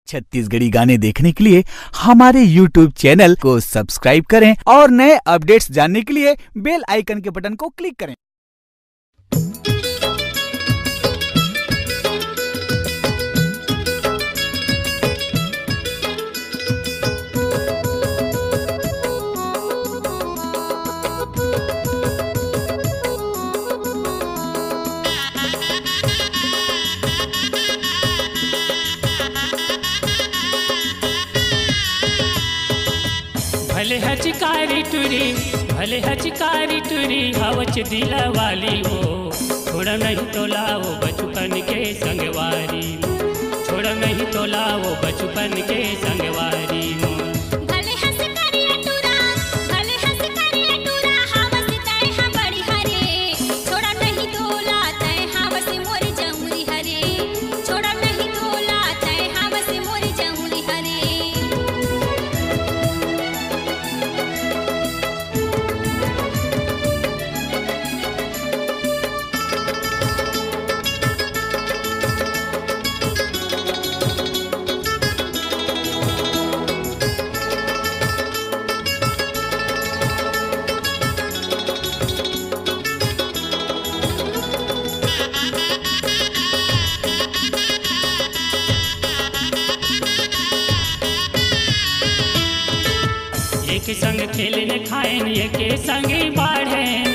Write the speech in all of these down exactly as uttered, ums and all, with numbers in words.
छत्तीसगढ़ी गाने देखने के लिए हमारे YouTube चैनल को सब्सक्राइब करें और नए अपडेट्स जानने के लिए बेल आइकन के बटन को क्लिक करें। भले हचकारी टुरी, भले हचकारी टुरी, हवच दिला वाली हो। छोड़ा नहीं तोला वो बचपन के संगवारी, छोड़ा नहीं तोला वो बचपन के संगवारी। भले हंस करिया टुरा, भले हंस करिया टुरा, हवस तय हा बड़ी हरे। छोड़ा नहीं तोला तय हवस मोर जमुरी हरे। छोड़ा नहीं तोला तय हवस मोर जमुरी हरे। एक संग खेलेन खाएन, एक संग बाढ़ेन,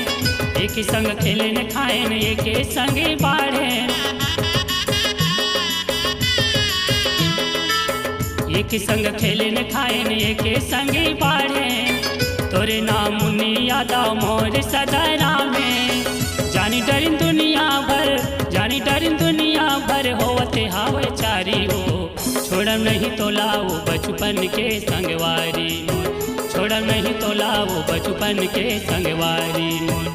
एक संग खेलेन खाएन, एक संग बाढ़ेन। एक संग खेलेन खाएन, एक संग बाढ़ेन। तोरे नाम मुन्नी यादव मोर सदा रामे। जानी डरिन दुनिया भर, जानी डरिन दुनिया भर, होवते हावे चारी हो। छोड़म नहीं तोला वो बचपन के संगवारी मोर, छोड़म नहीं तोला वो बचपन के संगवारी मोर।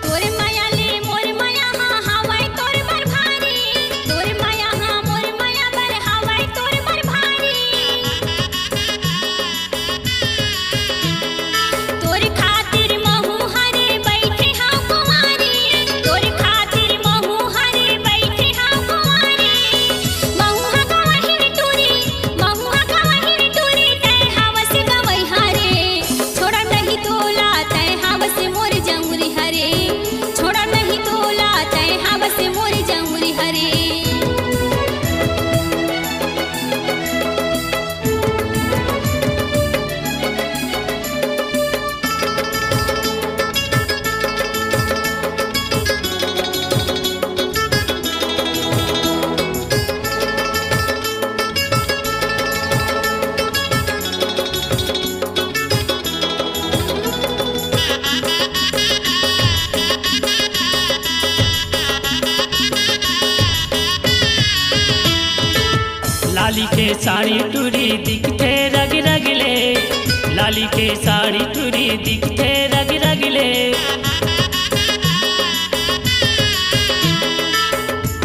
तोर मया ले मोर मया हा हावय तोर बर भारी। तोर मया हा मोर मया बर हावय तोर बर भारी। तोर खातिर महू हरे बइठे हंव कुंवारी। तोर खातिर महू हरे बइठे हंव कुंवारी। महू हा गवाहिन टूरी, महू हा गवाहिन टूरी, तैं हावस गवइहा रे। छोड़ा नहीं तोला, तैं हावस मोर जंगुरी हरे। छोड़ा नहीं तोला, तैं हावस मोर जंगुरी हरे। लाली के साड़ी टूरी दिखथे रग रग ले, लाली के साड़ी टूरी दिखथे रग रग ले।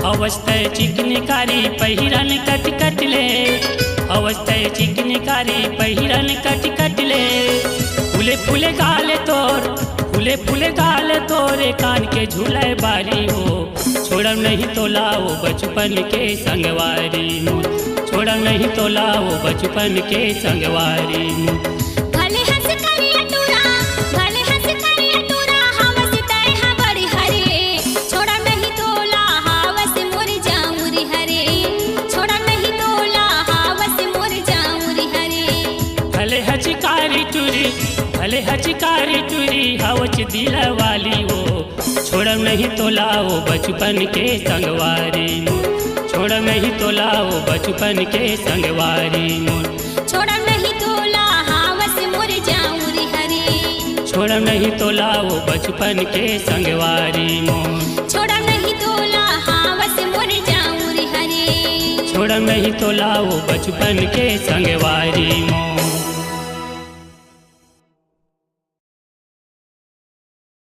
अवस्थे चिकनी कारी पहिरन कट कट ले, अवस्थे चिकनी कारी पहिरन कट कट ले। फूले फूले गाल तोर, फूले फूले गाल तोरे कान के झूले बारी हो। छोड़म नहीं तोला वो बचपन के संगवारी मोर, छोड़म नहीं तोला वो बचपन के संगवारी मोर। भले हंस करिया टूरा, भले हंस करिया टूरा, हावस तैं हा बड़ी हरे। छोड़म नहीं तोला, हावस मोर जामुरी हरे। छोड़म नहीं तोला, हावस मोर जामुरी हरे। भले हचकारी टूरी, भले हचकारी टूरी, हावच दिल वाली वो। छोड़म नहीं तोला वो बचपन के संगवारी मोर, छोड़म नहीं तोला वो बचपन के संगवारी मोर। छोड़म नहीं तोला, हावस मोर जाऊरी हरे। छोड़म नहीं तोला वो बचपन के संगवारी मोर। छोड़म नहीं तोला, हावस मोर जाऊरी हरे। छोड़म नहीं तोला वो बचपन के संगवारी मोर।